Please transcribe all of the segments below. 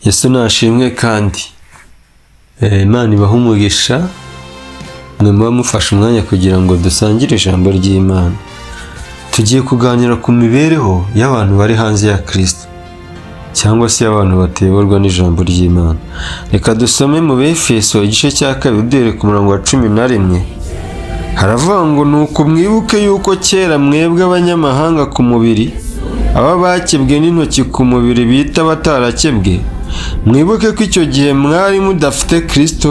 Yesu nashimwe kandi Imana ibahe umugisha mwe muba mufashe umwanya kugira ngo dusangire ijambo ry'Imana. Tugiye kuganira ku mibereho y'abantu bari hanze ya Kristo cyangwa se y'abantu batayoborwa n'ijambo ry'Imana. Reka dusome mu Befeso igice cya 2 duhereye ku murongo wa 11. Haravuga ngo nuko mwibuke yuko kera mwebwe abanyamahanga ku mubiri, aba bakebwe n'intoki ku mubiri bita batarakebwe, mwibuke ko icyo gihe mwari mudafite Kristo,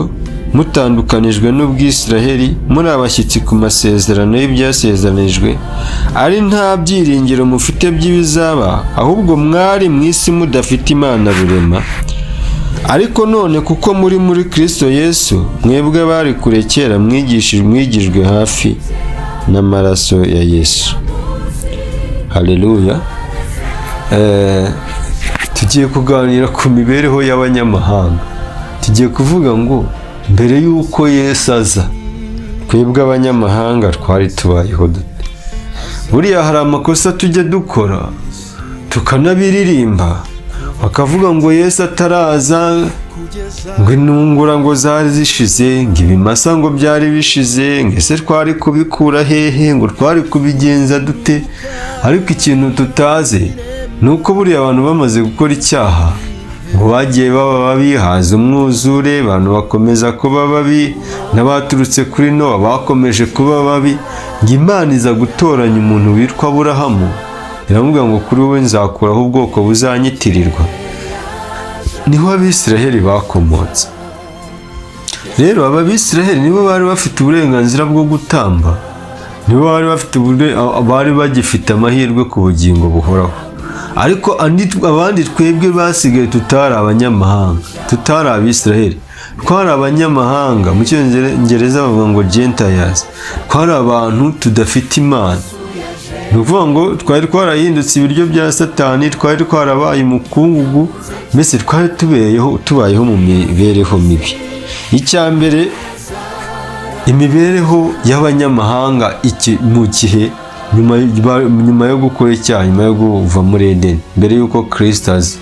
mutandukanijwe n'ubwisiraheli, muri abashyitsi ku masezerano y'ibyasezeranijwe, ari nta byiringiro mufite by'ibizaba, ahubwo mwari mu isi mudafite Imana rurema. Ariko none kuko muri muri Kristo Yesu, mwebwe bari kure kera mwigijwe hafi n'amaraso ya Yesu. Haleluya. Tugiye kuganira ku mibereho y'abanyamahanga. Tugiye kuvuga ngo mbere y'uko Yesu aza, twebwe abanyamahanga twari tubayeho dute? Buriya hari amakosa tujya dukora tukanabiririmba, bakavuga ngo Yesu ataraza ngo intungura ngo zari zishize, ngo ibimasa ngo byari bishize, ngo ese twari kubikura hehe, ngo twari kubigenza dute? Ariko ikintu tutazi ni uko buriya abantu bamaze gukora icyaha ngo bagiye baba babi, haza umwuzure, abantu bakomeza kuba babi, n'abaturutse kuri Nowa bakomeje kuba babi. Ngo Imana iza gutoranya umuntu witwa Aburahamu, iramubwira ngo kuri wowe nzakuraho ubwoko buzanyitirirwa. Niho Abisiraheli bakomotse. Rero aba Bisiraheli nibo bari bafite uburenganzira bwo gutamba, nibo bari bafite bari bagifite amahirwe ku bugingo buhoraho. Ariko abandi twebwe basigaye tutari abanyamahanga, tutari Abisiraheli, twari abanyamahanga, mu Cyongereza bavuga ngo Gentiles, twari abantu tudafite Imana. Ni ukuvuga ngo twari twarahindutse ibiryo bya Satani, twari twarabaye umukungugu, mbese twari tubayeho mu mibereho mibi. Icya mbere, imibereho y'abanyamahanga mu gihe nyuma yo gukora icyaha, nyuma yo kuva muri Edeni, mbere y'uko Kirisito aza,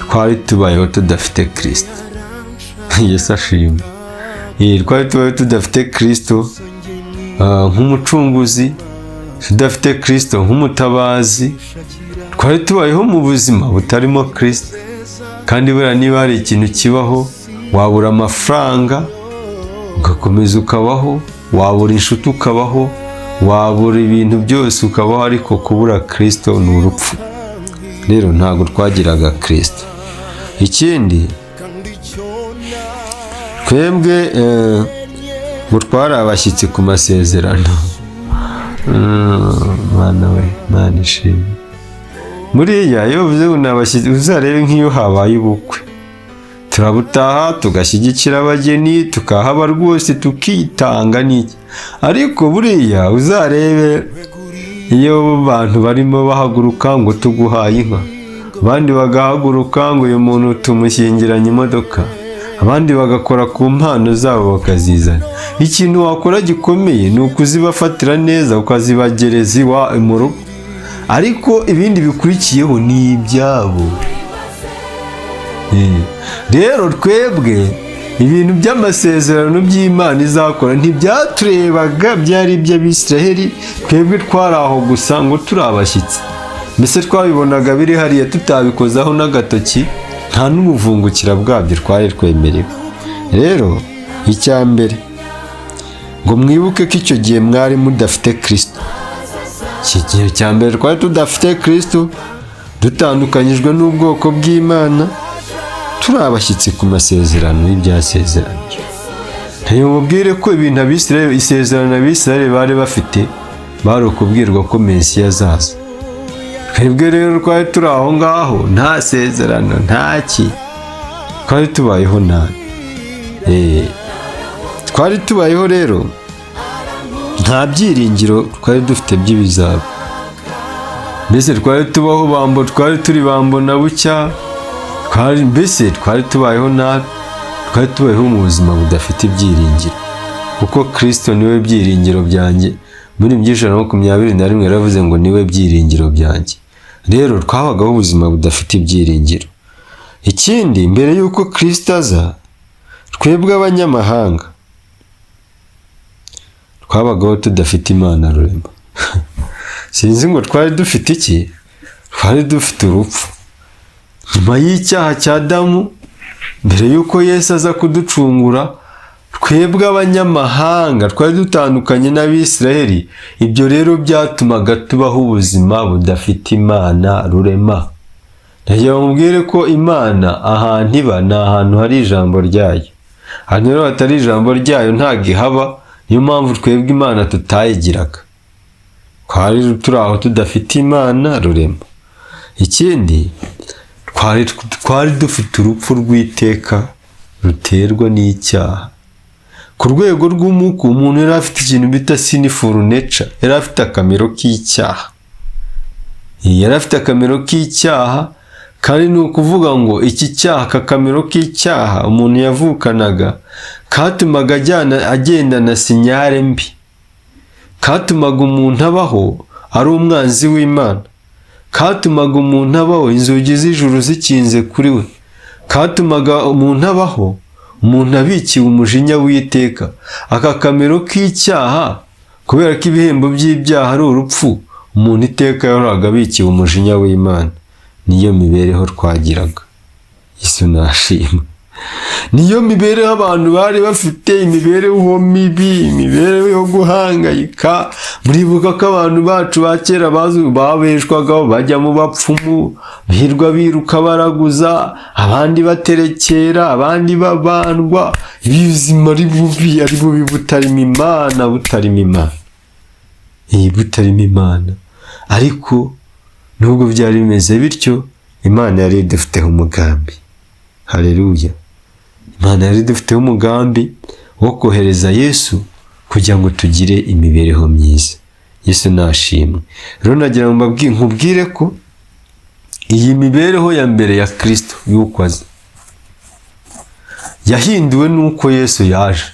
twari tubayeho tudafite Kirisito. Yesu ashimwe. Twari tubayeho tudafite Kirisito nk'umucunguzi, tudafite Kirisito nk'umutabazi. Twari tubayeho mu buzima butarimo Kirisito. Kandi buriya niba hari ikintu kibaho, wabura amafaranga ugakomeza ukabaho, wabura inshuti ukabaho, wabura ibintu byose ukabaho, ariko kubura Kirisito ni urupfu. Rero ntabwo twagiraga Kirisito. Ikindi, twebwe ngo twari abashyitsi ku masezerano. Mana we, Mana ishimwe. Buriya iyo bavuze ngo ni abashyitsi, uzarebe nk'iyo habaye ubukwe, turabutaha, tugashyigikira abageni, tukahaba rwose, tukitanga n'iki. Ariko buriya uzarebe iyo abantu barimo bahaguruka ngo tuguhaye inka, abandi bagahaguruka ngo uyu muntu tumushyingiranye imodoka, abandi bagakora ku mpano zabo bakazizana. Ikintu wakora gikomeye ni ukuzibafatira neza, ukazibagereza iwa mu rugo, ariko ibindi bikurikiyeho ni ibyabo. Rero twebwe ibintu by'amasezerano by'Imana izakora ntibyaturebaga, byari iby'Abisiraheli. Twebwe twari aho gusa ngo turi abashyitsi, mbese twabibonaga biri hariya tutabikozaho n'agatoki, nta n'ubuvungukira bwabyo twari twemerewe. Rero icya mbere, ngo mwibuke ko icyo gihe mwari mudafite Kirisito. Iki gihe cya mbere twari tudafite Kirisito, dutandukanyijwe n'ubwoko bw'Imana, turi abashyitsi ku masezerano y'ibyasezeranijwe. Ntibamubwire ko ibintu Abisirayeli, isezerano Abisirayeli bari bafite, bari ukubwirwa ko Mesiya azaza. Twebwe rero twari turi aho ngaho, nta sezerano, nta ki, twari tubayeho nabi. Twari tubayeho rero nta byiringiro twari dufite by'ibizaba, mbese twari tubaho bambo, twari turi bambo na bucya, mbese twari tubayeho nabi, twari tubayeho mu buzima budafite ibyiringiro, kuko Kirisito niwe byiringiro byanjye. Muri 121 yaravuze ngo niwe byiringiro byanjye. Rero twabagaho ubuzima budafite ibyiringiro. Ikindi, mbere y'uko Kirisito aza, twebwe abanyamahanga twabagaho tudafite Imana rurema. Sinzi ngo twari dufite iki? Twari dufite urupfu nyuma y'icyaha cya Adamu. Mbere y'uko Yesu aza kuducungura, twebwe abanyamahanga twari dutandukanye n'Abisiraheli. Ibyo rero byatumaga tubaho ubuzima budafite Imana rurema. Ndagira ngo mubwire ko Imana ahantu iba ni ahantu hari ijambo ryayo. Ahantu rero hatari ijambo ryayo ntabwo ihaba. Niyo mpamvu twebwe Imana tutayigiraga, twari turi aho tudafite Imana rurema. Ikindi, twari dufite urupfu rw'iteka ruterwa n'icyaha. Ku rwego rw'umwuka, umuntu yari afite ikintu bita sinful nature, yari afite akamero k'icyaha, yari afite akamero k'icyaha. Kandi ni ukuvuga ngo iki cyaha, aka kamero k'icyaha umuntu yavukanaga, katumaga agendana signal mbi, katumaga umuntu abaho ari umwanzi w'Imana, katumaga umuntu abaho inzugi z'ijuru zikinze kuri we, katumaga umuntu abaho umuntu abikiwe umujinya w'iteka. Aka kamero k'icyaha, kubera ko ibihembo by'ibyaha ari urupfu, umuntu iteka yahoraga abikiwe umujinya w'Imana. Niyo mibereho twagiraga. Yesu nashima. Niyo mibereho abantu bari bafite, imibereho mibi, imibereho yo guhangayika. Muribuka ko abantu bacu ba kera babeshwagaho bajya mu bapfumu, birirwa biruka baraguza, abandi baterekera, abandi babandwa. Ubuzima ari bubi, ari bubi, butarimo Imana, butarimo Imana, butarimo Imana. Ariko nubwo byari bimeze bityo, Imana yari idufiteho umugambi. Hareruya! Imana yari idufiteho umugambi wo kohereza Yesu kugira ngo tugire imibereho myiza. Yesu nashimwe. Rero nagira ngo nkubwire ko iyi mibereho ya mbere ya Kirisito y'uko aza yahinduwe n'uko Yesu yaje.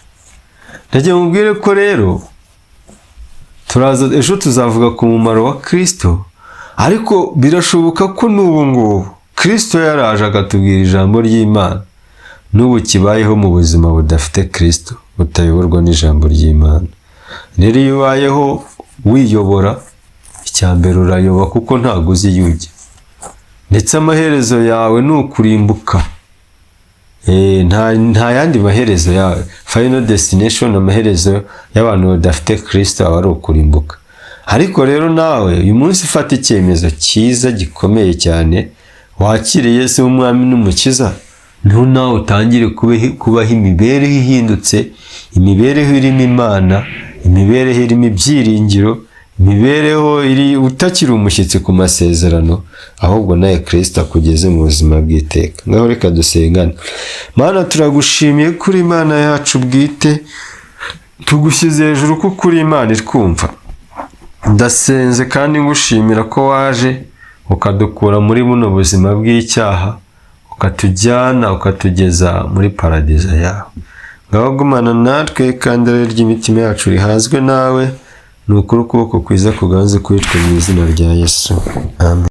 Ndagira ngo nkubwire ko rero turaza ejo tuzavuga ku mumaro wa Kirisito, ariko birashoboka ko n'ubu ngubu Kirisito yaraje akatubwira ijambo ry'Imana, n'ubu kibayeho mu buzima budafite Kirisito, butayoborwa n'ijambo ry'Imana. Rero iyo ubayeho wiyobora, icya mbere urayoba, kuko ntabwo uzi iyo ujya, ndetse amaherezo yawe ni ukurimbuka. Nta yandi maherezo yawe. Final destination, amaherezo y'abantu badafite Kirisito aba ari ukurimbuka. Ariko rero nawe uyu munsi ufata icyemezo cyiza gikomeye cyane, wakire Yesu w'umwami n'umukiza, niho nawe utangire kubaho imibereho ihindutse, imibereho irimo Imana, imibereho irimo ibyiringiro, imibereho iri utakiri umushyitsi ku masezerano, ahubwo nawe Kirisito akugeze mu buzima bw'iteka. Ngaho reka dusengane. Mana, turagushimiye kuri Imana yacu bwite, tugushyize hejuru kuko uri Imana itwumva. Ndasenze kandi ngushimira ko waje ukadukura muri buno buzima bw'icyaha, ukatujyana ukatugeza muri paradizo yawe. Ngaho gumana natwe, kandi ry'imitima yacu rihazwe nawe. Ni ukuri, ukuboko kwiza kuganze kuri twe, mu izina rya Yesu, amen.